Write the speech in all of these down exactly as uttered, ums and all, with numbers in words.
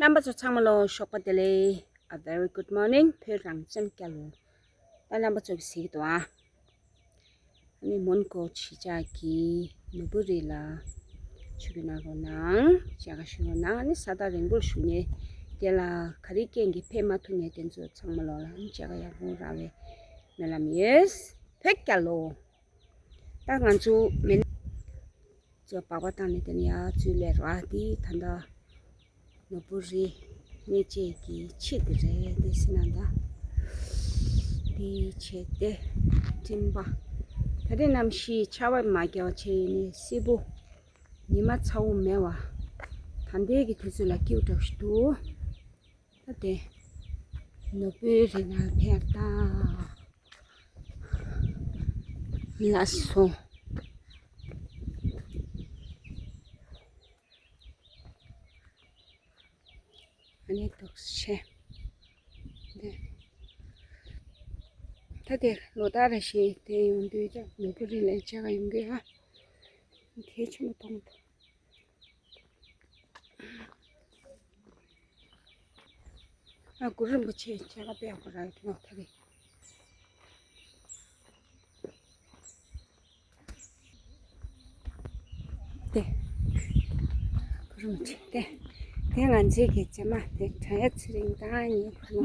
རྣམ་པ་ཚོ་ཚང་མ་ལོ་ཞོགས་པ་བདེ་ལེགས། A very good morning. བོད་རང་བཙན་སྐྱ་ལོ། ད་རྣམ་པ་ཚོ་གི་གཟིགས་འདུག་ཨ། ཨ་ནི་མོན་གྷོ་གཞིས་ཆགས་ཀྱི་ནོར་བུ་རི་ལ་ཆུ་གི་ནང་རོ་ནང་མཇལ་ཁ་ཞུ་རོ་ནང་ཨ་ནི་ས་ཐག་རིང་པོར་བཞུགས་ནས་དེ་ལ་ག་རེ་རྐྱེན་གྱིས་ཕེབས་མ་ཐུབ་ནས་དེ་ཚོ་ཚང་མ་ལོ་ལ་ཨ་ནི་མཇལ་ཁ་ཡག་པོ་རག་པའི་སྨོན་ལམ་ཡོད། བོད་སྐྱ་ལོ། ད་ང་ཚོ་མི་ཚོ་སྦག་སྦག་བཏང་ནས་དེ་ནས་ཡར་ཚུར་སླེབས་ར། དེ་ད་ལྟ་ནོར་བུ་རི་གནས་མཇལ་གྱི་ཆེད་དུ་རེད། དེ་སྲིད་ན་ད་དེ་བྱས་ཏེ་སྤྲིན་པ་ད་རེས་གནམ་གཤིས་ཆར་པ་མ་བརྒྱབ་པ་བྱས་ཡིན་ནའི་བསིལ་པོ། ཉི་མ་ཚ་པོ་མེད་པ། ད་ལྟའི་གི་དུས་ཚོད་ལ་སྐྱིད་པོ་འདྲ་ཞིག་འདུག་ད་དེ་ནོར་བུ་རི་ནང་ཕེབས་ད། ལགས་སོ། ཨ་ནི་འདུག་བྱས། འདི། ད་དེ་ལོ་ལྟར་རེ་བཞིན་དེ་ཡོང་དུས་ཀྱང་ནོར་བུ་རི་ལ་མཇལ་ཁ་ཡོང་གི་ཨ། གལ་ཆེན་པོ་མཐོང་འདུག་ཨ། གུ་རུ་རིན་པོ་ཆེ་མཇལ་ཁ་དཔེ་ཡག་པོ་རག་གི་འདུག་ད་རེས། དེ། གུ་རུ་རིན་པོ་ཆེ་དེ། དེ་ང་ཚོའི་གི་རྗེས་མ་དེ་བྲག་ཡ་ཚེ་རིང་དང་ངའི་བུ་མོ་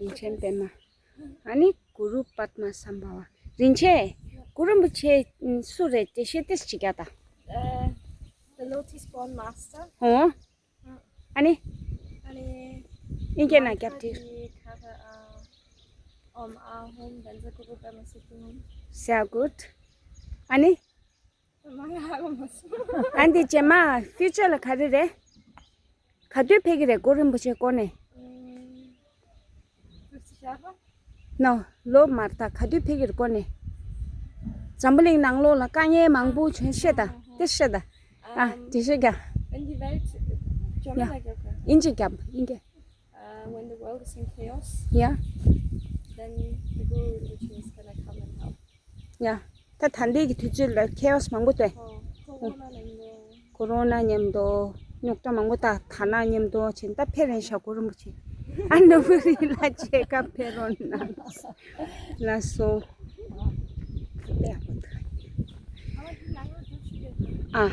རིན་ཆེན་པད་མ། ཨ་ནི་གུ་རུ་པདྨ་སམྦྷ་ཝ། རིན་ཆེན། གུ་རུ་རིན་པོ་ཆེ་སུ་རེད་འགྲེལ་བཤད་ཏོག་ཙམ་བྱེད་རྒྱུ་ད། Uh, the Lotus Born Master. ཨོ། ཨ་ནི། ཨ་ནི། ཨིན་སྐད་ནང་རྒྱབ་དེ། Mantha di Kara, uh, Om Ahum Benza Guru Brahma Siddhi Hum. Sehr gut. ཨ་ནི། མ་ང་ཧ་གོ་མ་སོང་། ཨ་འདི་རྗེས་མ་ཕིའུ་ཅར་ལ་ག་རེ་རེད། ག་དུས་ཕེབས་ཀྱི་རེད་གུ་རུ་རིན་པོ་ཆེ་སྐོར་ནས། ཨུམ། ཕིབས་ཤ་བ། ནོ། ལོ་མར་ད་ག་དུས་ཕེབས་ཀྱི་རེད་སྐོར་ནས། འཛམ་བུ་གླིང་ནང་ལོགས་ལ་དཀའ་ངལ་མང་པོ་བྱུང་ཤེས་ད། དེ་ཤེས་ད། ཨ། ཨམ། དེ་ཤེས་ཀྱང་། Wenn die Welt ཡ། German like okay. ཨིན་ཇི་རྒྱབ་ཨིན་ཇི། Uh, when the world is in chaos, yeah, then the Guru Rinpoche is gonna come and help. ཡ། ད་ད་ལྟའི་གི་དུས་ཚོད་ལ་ཁེ་ཨོ་སི་མང་པོ་སྟེ། ཨོ། ཁོ་རོ་ན་ནང་དུ། ཁོ་རོ་ན་མཉམ་དུ། རྙོག་དྲ་མང་པོ་ད་ད་ན་མཉམ་དུ་ཕྱིན་ད་ཕེབས་རན་ཤག་གུ་རུ་རིན་པོ་ཆེ། ཨ་ནོར་བུ་རི་ལ་མཇལ་ཁ་ཕེབས་རོགས་གནང་། ལགས་སོ། དཔེ་ཡག་པོ་འདུག་ཨ།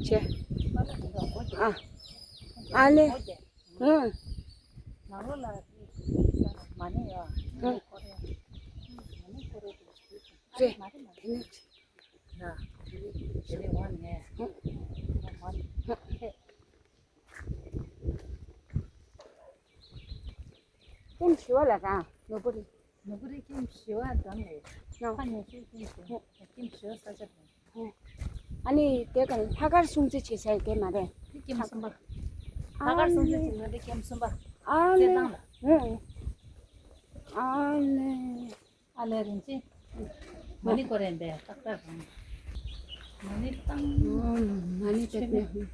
ཆེ། ཨ། ཨ་ལེ། ཨང་། ནང་ལོགས་ལ་མ་ཎི་ཡོད། ཨང་། མ་ཎི་སྐོར་རེད། མ་ཎི་སྐོར་རེད། རེད། མ་རེད་མ་དེ་ནས་ན། དེ་ནས་དེ་ནས་འོང་ནས། ཨང་། ཀེམ་བཞི་པ་ལ་རང་ནོར་བུ་རི། ནོར་བུ་རི་ཀེམ་བཞི་པ་འགྲམ་རེད། ནོ། ཁ་ཉེ་ཤོས་ཀེམ་བཞི་པ། ཀེམ་བཞི་པ་ས་ཆ་དང་། ཨ་ནི་དེ་ག་ལྷག་དཀར་སྲུང་བརྩི་བྱེད་ས་དེ་མ་རེད། དེ་ཀེམ་གསུམ་པ། ལྷག་དཀར་སྲུང་བརྩི་བྱེད་ས་དེ་ཀེམ་གསུམ་པ། ཨ་ལེ། རྩེད་ཐང་ལ། ཨ་ལེ། ཨ་ལེ། ཨ་ལེ་རིན་ཆེན། མ་ཎི་སྐོར་རན་པས་ཏག་ཏག་དང་། མ་ཎི་བཏང་། ཨོ། མ་ཎི་བཏང་ནས།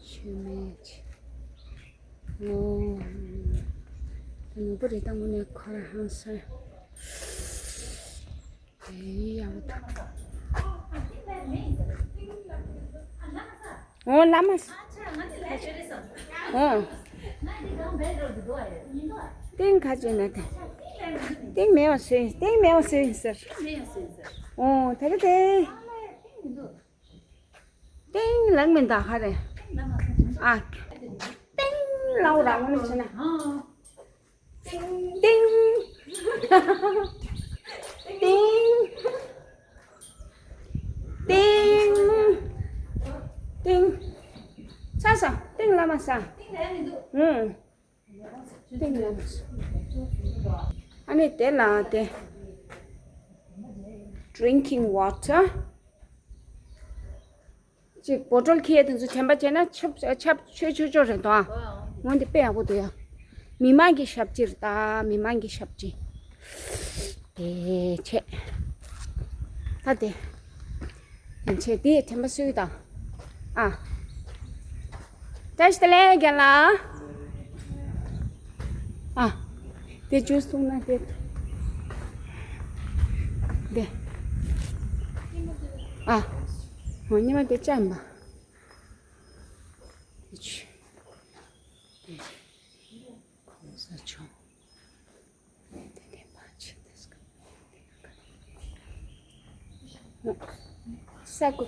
ཆོས་མེད། ཨོ། ནོར་བུ་རི་དང་དངོས་གནས་ཁོ་རང་ཧང་སང་། ཨེ་ཡག་པོ་འདུག་ཨོ་བླ་མ། ཨོ། སྟེང་ག་ཅོད་ན་དེ། སྟེང་མེད་པ་བཟོས་ཡིན། སྟེང་མེད་པ་བཟོས་ཡིན་ཟེར། ཨོ་ད་ག་དེ། སྟེང་ལགས་མིན་ད་ཧ་རེ། ཨ། སྟེང་ལའོ་རང་མིན་ཆེ་ན། སྟེང་། སྟེང་། སྟེང་། སྟེང་། ས་ས་སྟེང་ལ་མ་ས། ཨུང་། སྟེང་ལ་མ་ས། ཨ་ནི་དེ་ལ་དེ། Drinking water། ཅིག་བོ་ཊལ་ཁྱེར་དེ་ཚོ་དྲན་པ་བྱས་ན་ཆབ་ཆབ་ཆོས་ཆོས་ཆོས་རེད་དོ། འོན་ཏེ་དཔེ་ཡག་པོ་འདུག་ཡ། མི་མང་གི་ཞབས་ཕྱི་རེད་ད། མི་མང་གི་ཞབས་ཕྱི། དེ་བྱས། ད་དེ། ཡིན་ཆེ་དེ་དྲན་པ་གསོས་ད། ཨ། བཀྲ་ཤིས་བདེ་ལེགས་རྒན་ལགས། ཨ། དེ་ཇུས་འཐུང་ན་དེ། དེ། ཨ། འོ་ཉི་མ་དེ་ཅམ་པ། གོང་ས་མཆོག་ས་ཀུ།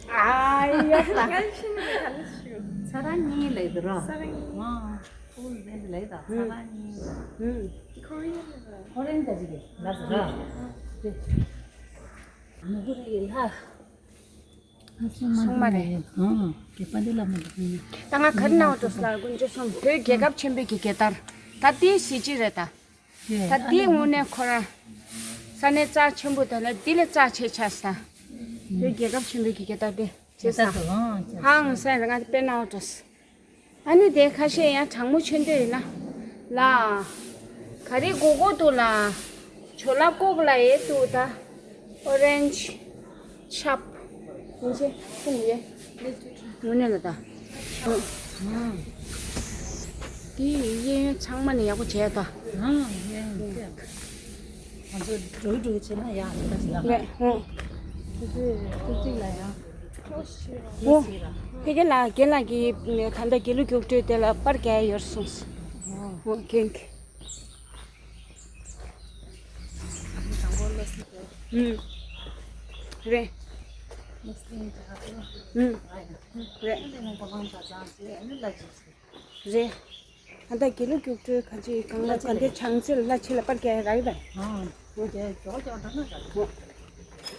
ཨ་ཡ། ད་ཚ་རང་གཉིས་ལས་དུ་ར། ཚ་རང་གཉིས། ཨ། ཁོ་ལས་དུ་ལས་ད་ཚ་རང་གཉིས། ཧུམ། ཁོ་རེ་ད་ཅིག་ལ་ཟ་ར། དེ། ནུ་གུ་རེ་ལ། སོང་མ་རེད། ཨ། དེ་པ་འདི་ལ་མ་འདུག་ད་ང་ག་རེ་ན་འགྲོ་ས་ལ་དཀོན་མཆོག་གསུམ། བོད་རྒྱལ་ཁབ་ཆེན་པོའི་གི་རྒྱལ་དར། ད་དེའི་གཟི་བརྗིད་རེད་ད། ད་དེའི་དངོས་གནས་ཁོ་རང་ས་གནས་རྩ་ཆེན་པོ་དེ་ལ་འདི་ལས་རྩ་ཆེ་ཆགས་ས། བོད་རྒྱལ་ཁབ་ཆེན་པོའི་གི་རྒྱལ་དར་དེ་བྱས་ས། ཧང་སང་རེད། ང་དེ་དཔེ་ན་འགྲོ་ས། ཨ་ནི་དེ་ཁ་ཤས་ཡང་གྲང་མོ་མཆོད་འདོད་ཡིན་ན། ལ། ག་རེ་དགོས་དགོས་འདུག་ལ། ཇོ་ལ་ཀོག་ལ་ཡེ་འདུག་ད། ཨོ་རེན་ཇི། ཆབ། ཡིན་ཆེ་ཁུང་ཡེ། དངོས་གནས་ལ་ད། ཨ། དེ་གཡས་གཡོན་ཚང་མ་ནས་ཡག་པོ་བྱས་ད། ཨ། གཡས་གཡོན་བྱས། ང་ཚོ་འགྲོ་འགྲོ་བྱས་ན་ཡག་ད་ཞིག་ལ། རེད། ཧུང་། ཁོ་ཚོས་ཁོ་གཅིག་ལ་ཡང་། ཨོ། ཕ་གི་ལ་རྒན་ལགས་ཀྱིས་ད་ལྟ་དགེ་ལུགས་རྒྱུགས་སྤྲོད་དེ་ལ་པར་རྒྱག་ཡོད་གསུངས། ཨོ། ཨོ་རྒན་གྱིས། ཨུམ། རེད། ཨུམ། རེད། རེད། ཨ་ད་དགེ་ལུགས་རྒྱུགས་སྤྲོད་ག་ཅིག་གང་ལ་ག་འདྲའི་བྱང་ཚེ་ལ་ཕྱི་ལ་པར་རྒྱག་ཡ་རག་གི་རེད། ཨང་། རྒྱག་ཀྱོག་ཀྱོག་འགྲོ་ན་རག་གི།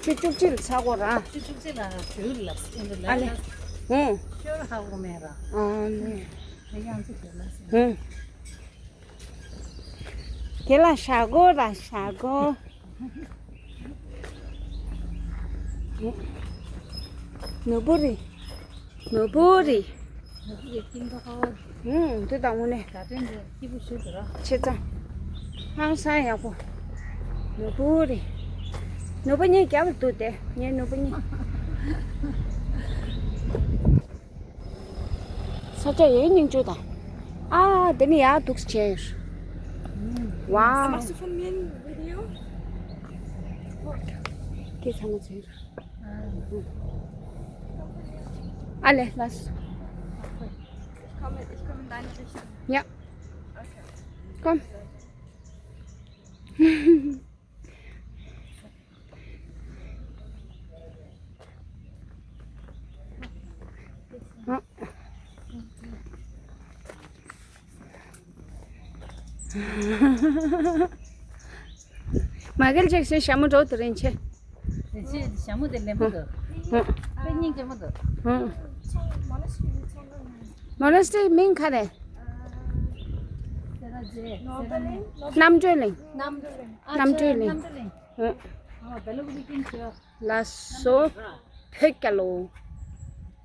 ཆུ་བཅུ་གཅིག་ལ་ཚ་གོ་ར། ཆུ་བཅུ་གཅིག་ལ་དྲོད་ལ་ཨ་ལེ། ཧུང་། ཤོར་ཧ་གོ་མེད་ར། ཨ་ལེ། དེ་ཡང་ཚིག་དྲོད་ལ། ཧུང་། དེ་ལ་ཞྭ་གོ་ར་ཞྭ་གོ། ནོར་བུ་རི། ནོར་བུ་རི། ནོར་བུ་རི་སྐྱིད་མདོག་ཁ་པོ། ཧུང་། འདི་དང་དངོས་གནས། བརྡ་དོན་འདི་སྐྱིད་པོ་ཞེ་དྲག་ར། ཆེ་ཚང་། ཧང་སང་ཡག་པོ། ནོར་བུ་རི། ནོར་བུ་ངའི་རྒྱབ་ལ་འདུག་སྟེ། ངའི་ནོར་བུ་གཉིས། ས་ཆ་ཡའི་སྙིང་བཅུག་དང་། ཨ། དེ་ནི་ཡག་འདུག་སེ་བྱས་ཡོད། ཝའོ། Machst du von mir ein Video? སྐད་ཚང་མ་བྱས་ཡོད། ཨ་ལེ། ལགས་སོ། Ich komme, ich komme in deine Richtung. Ja. Okay. Komm. མ་གལ་ཅིག་སེ་ཞྭ་མོ་འགྲོ་དུ་རིན་ཆེ། རིན་ཆེ་ཞྭ་མོ་དེ་ལེན་པོ་འདུག་དཔེ་སྙིང་རྗེ་མོ་འདུག་མོ་ནེ་སི་ཊི་རི་མིང་ག་རེ། རྣམ་གྲོལ་གླིང་། རྣམ་གྲོལ་གླིང་། རྣམ་གྲོལ་གླིང་། ལགས་སོ། བོད་རྒྱལ་ལོ།